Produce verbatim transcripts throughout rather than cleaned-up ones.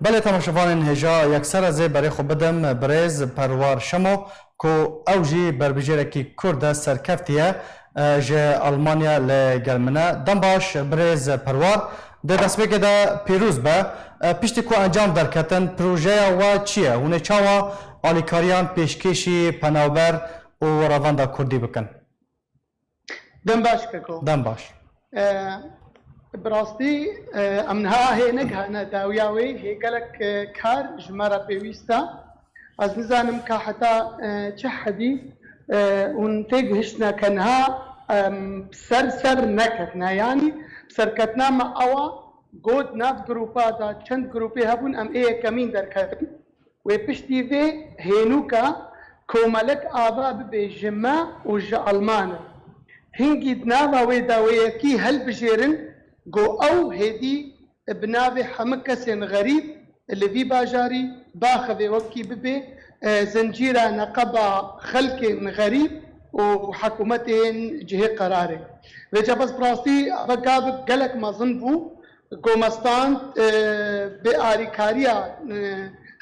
Belê, temaşevanên hêja yekser, ez ê berê xwe bidim birêz Perwar Şemo, ku ew jî berbijêrekî Kurd e, serkeftî ye, e, ji Almanya li gel min e. Dem baş birêz Perwar, di destpêkê de pîroz be. E, piştî ku encam derketin, projeya we çi ye? Hûn ê çawa alîkariyan pêşkêşî penaber û revenda Kurdî bikin? Dem baş keko. Dem baş. E, bi rastî, e, em niha hê negihane dawiya wê, hê gelek, e, kar ji me re pêwîst e. Ez nizanim ka heta, e, çi hedî, e, hûn têgihiştine ke niha, em, ser ser neketine. Yanî serketina me ew a, got nav grupa de çend grupê hebûn, em ê yekemîn derketin. Wê piştî vê hênûka komelek ava bibe ji me û ji Alman e. Hingî di nava wê de wê yekî helbijêrin, go ew hêdî bi navê hemû kesên xerîb li vî bajarî baxivê wekî bibe, e, zincîra neqeba xelkên xerîb û hikûmetên cihê qerarê. Vêca bes bi rastî eva gavik gelek mezin bû. Go me stand, e, bê arîkariya, e,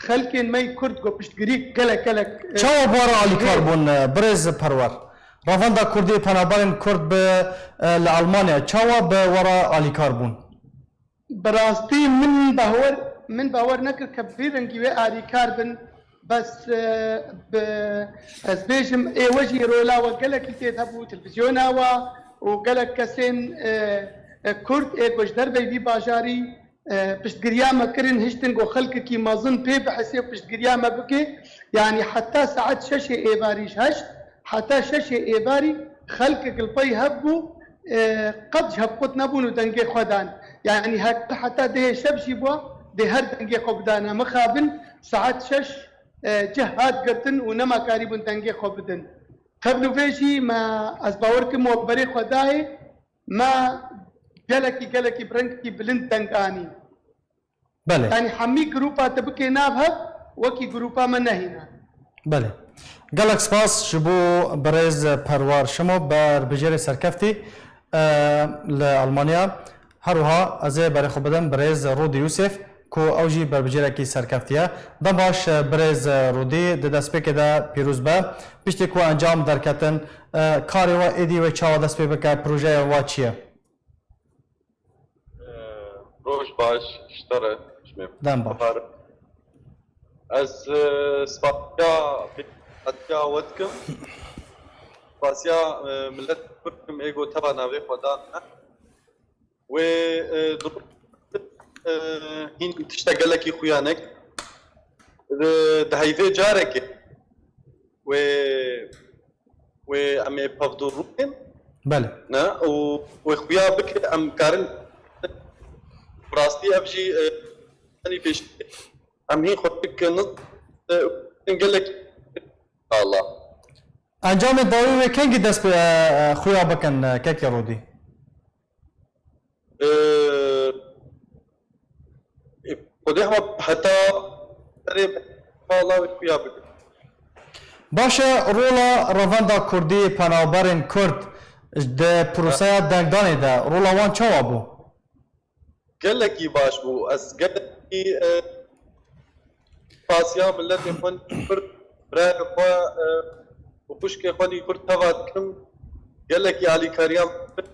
xelkên me yî Kurd go piştgirî gelek, gelek, e, Çawa bi we re alîkar bûn, e, birêz Perwer? Revenda Kurdî, penaberên Kurd bi, e, li Almanya çawa bi we re alîkar bûn? Bi rastî min bawer, min bawer nekir ke bi vî rengî wê arîkar bin. Bes, e, bi, ez bêjim, ê we jî rola we gelekî tê de bû, televîzyona we û gelek kesên, e, e, Kurd ê ku ji derveyî vî bajarî, e, piştgiriya me kirin, hiştin ku xelkekî mezin pê bihesê û piştgiriya me bike. Yanî heta saet şeşê êvarî, ji heşt heta şeşê êvarî xelkek li pey hev bû, e, qet ji hev qut nebûn û dengê xwe dan. Yanî he-, heta dehê şev jî bû, dê her dengê xwe bidane. Mixabin saet şeş e, cih hat girtin û nema karîbûn dengê xwe bidin. Qebl û vê jî me, ez bawer kim we berê xwe dayê, me gelekî, gelekî bi rengekî bilind deng anî. Belê. Yanî hemî grupa te bikê nav hev, wekî grupa me nehîne. Belê. Gelek spas ji bo birêz Perwar Şimo, berbijêrê serkeftî, e, li Almanya. Her wiha ez ê berê xwe bidim birêz Rûdî Yûsef, ku ew jî berbijêrekî serkeftî ye. Dem baş, e, birêz, e, Rûdî, di destpêkê de pîroz be. Piştî ku encam derketin, e, karê we êdî wê çawa dest pê bike, projeya we çi ye? E, roj baş, ji te re, ji me. Dem baş. Bahar. Ez, e, spasiya, spasiya we dikim. Spasiya, e, millet Kurd dikim, ê ku teva navê xwe dan me. Wê, e, di, e, hîn tişta gelekî xuya nek. Di, di heyvê carekê wê, wê em ê pevdûr rûnên. Belê. Ne? Û wê xuya bike em karin rastî ev jî, e, tenî pêş em hîn xwe dikin, e, gelek Allah. Encamê dawî wê kengî dest pê, e, e, xuya bikin, e, kekê Rûdî? Ee, e, Xwedê hema heta serê mala wê xuya bikin. Baş e, rola revenda Kurdî, penaberên Kurd di proseya dengdanê de rola wan çawa bû? Gelekî baş bû. Ez gelekî, e, Spasiya miletê xwe Kurd, birayê xwe, e, û xwişkê xwe nî Kurd teva dikim, gelekî alîkariya min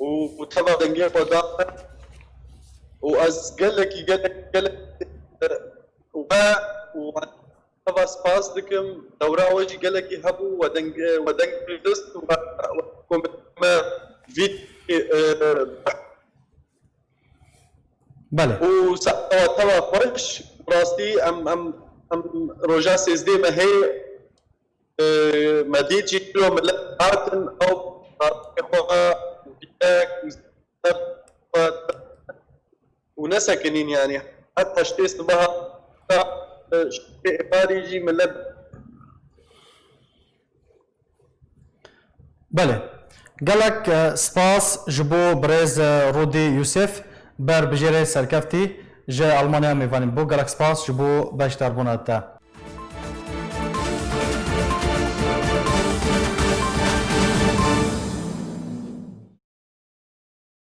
û, û teva dengê xwe da me. Û ez gelekî, gelek, gelek, e, we û teva spas dikim. Dewra we jî gelekî hebû, we deng, we deng xist û we, we komê me vî, e, Belê. Û saeta we teva xweş. Rastî em, em, em roja sêzdê me hê, e, me dît jî çilo millet hatin ew xwe û nesekinîn, yanî her heştê sibeha, e, şevê êvarî jî millet Belê. Gelek, e, spas ji bo birêz, e, Rûdî Yûsef, berbijêrê serkeftî ji Almanya mêvanî bû. Gelek spas ji bo beşdarbûna te.